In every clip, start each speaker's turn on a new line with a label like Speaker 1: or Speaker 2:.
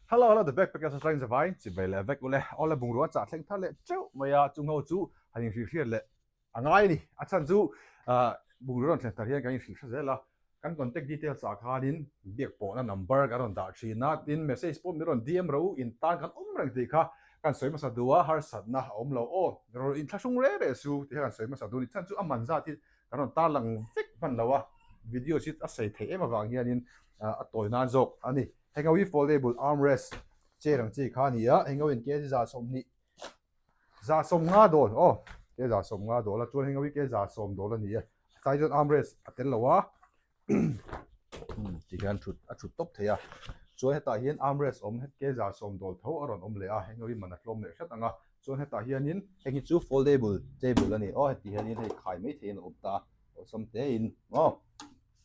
Speaker 1: Hello hello the backpackers atangin zavai chibai leh vek ule awle bungrua chah thleng thar leh teuh mai a chung ho chu han inhrilh hriat leh a ngai a ni a chhan chu bungrua rawn thlen thar hian kan inhrilh hre zel a kan contact details ah khanin biak pawhna number kan rawn dah thin a tin message pawh min rawn DM ro in tan kan awm reng tih kha kan sawi hmasa duh a harsatna a awm lo aw rawn inthlahrung reh reh su tih kha kan sawi hmasa duh a ni chhan chu a man zat hi kan rawn tarlang vek hman lo a video hi a sei theih em avang hianin a tawi nan zawk a ni. Heng ho hi foldable armrest chair ang chi kha a ni a, heng ho in ke 120 150 dawl aw ke 150 dawl a chuan heng ho hi ke 110 dawl a ni a tlai chuan armrest a tel lo a ti hian thut a thut tawp thei a chuan hetah hian armrest awm ke 110 dawl tho a rawn awm leh a heng ho hi man a tlawm leh hret ang a chuan hetah hianin heng hi chu foldable table a ni aw heti hianin hei khai mai theihin a awm ta a awlsam tein aw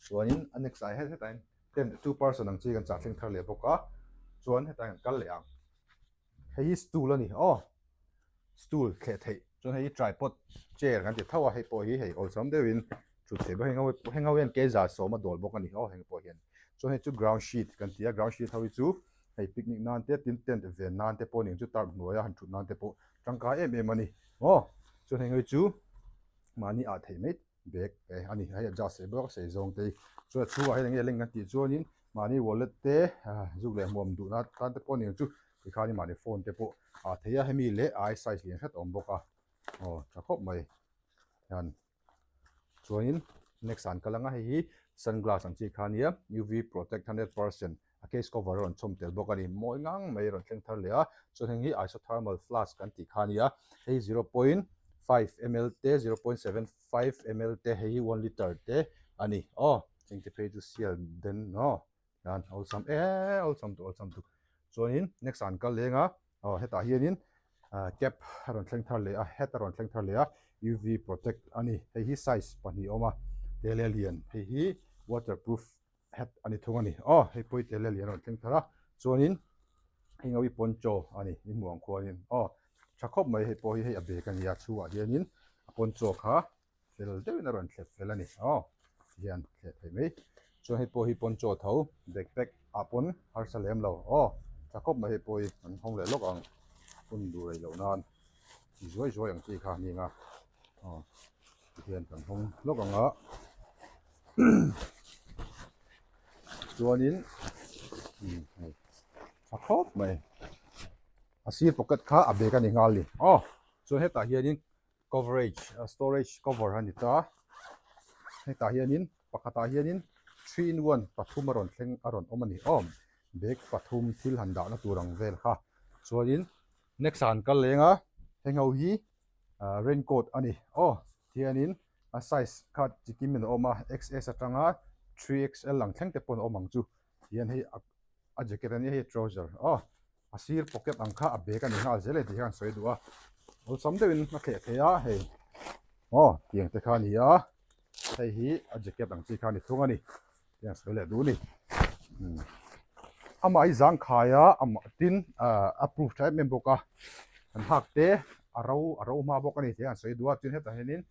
Speaker 1: chuanin a next ah hian hetah hian Ten two person ang chi kan chah thleng thar leh bawk a chuan hetah hian kan kal leh ang hei hi stool a ni aw stool thleh theih chuan hei hi tripod chair kan ti tho a hei pawh hi hei awlsam deuhin thut theih bawk heng ho heng ho hian ke za sawm a dawl bawk a ni aw heng pawh hian chuan hei chu ground sheet kan ti a ground sheet ho hi chu hei picnic nan te tin tent ven nan te pawh a ni ang chu tarp hnuaia han thut nan te pawh tangkai em em a ni aw chuan heng ho hi chu mahni ah theih mai bag eh a ni hei adjust theih bawk a sei zawng te hi chuan a chhungah hian enge link kan tih chuanin mahni wallet te ah zuk leh hmuam duhna tan te pawh a ni ang chu tikhanin mahni phone te pawh ah thei a hemi leh ai size lian hret a awm bawk a aw tha khawp mai hian chuanin next ah an kal ang a hei hi sunglass ang chi kha a nia uv protect 100% A case cover a rawn chhawm tel bawk a ni. Mawi ngang mai a rawn thleng thar leh a. Chuan heng hi isothermal flask kan tih kha a ni a. Hei 0.5 ml te, 0.75 ml te, hei hi 1 litre te a ni. Aw, heng te phei chu sial den aw. Hian awlsam e, awlsam tu, awlsam tu. Chuanin next ah an kal leng a. Aw, hetah hianin cap a rawn thleng thar leh a, hat a rawn thleng thar leh a, UV protect a ni. Hei hi size pahnih a awm a, te leh lian. Hei hi waterproof hat a ni thung a ni aw hei pawi tel a lian a rawn thleng thar a chuanin hei ngawi poncho a ni i hmuh ang khuanin aw tha khawp mai hei pawh hi hei a bag a ni a chhungah hianin a poncho kha fel deuhin a rawn thlep fel a ni aw tihian thleh theih mai chuan hei pawh hi poncho tho backpack ah pawn harsa lem lo aw tha khawp mai hei pawh hi an hawng leh lawk ang hun duh rei loh nan ti zuai zuai ang chi kha a ni ang a aw. Tihian kan hawng hlawk ang a chuanin hei tha khawp mai a sir pocket kha a bag a ni nghal ni aw chuan hetah hianin coverage storage cover a ni ta hetah hianin pakhatah hianin three in one pathum a rawn thleng a rawn awm a ni aw bag pathum thil han dahna tur ang vel kha chuanin next ah an kal leng a heng ho hi. ah raincoat a ni aw tihianin a size kha chi kim in a awm a XS atanga 3XL ang thleng te pawn a awm ang chu tihian hei a jacket a nia hei trouser aw a sir pocket ang kha a bag a ni nghal zel e tih hian sawi duh a awlsam deuhin a thleh thei a hei aw tiang te kha a ni a hei hi a jacket ang chi kha a ni thung a ni. Tiang sawi leh duh ni. Amah hi zangkhai a, amah tin a proof tha em em bawk a. Kan hak te a ro a ro hma bawk a ni tih an sawi duh a, chuan hetah hianin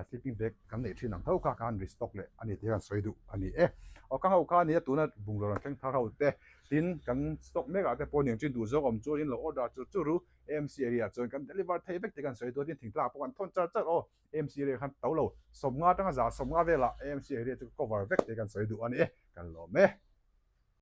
Speaker 1: sleeping bag kan neih thin ang tho kha khan restock leh a ni tih an sawi duh a ni e. Aw ka ho kha a nia tuna bungraw rawn thleng thar ho te tin kan stock mek ah te pawh niang chin duh zawk awm chuan in lo order chur chur u AMC area ah chuan kan deliver thei vek tih kan sawi duh a tin thingtlang ah pawh kan thawn char char aw. AMC area khan to lo 50 atanga za 50 velah AMC area chu cover vek tih kan sawi duh a ni e, kan lawm e.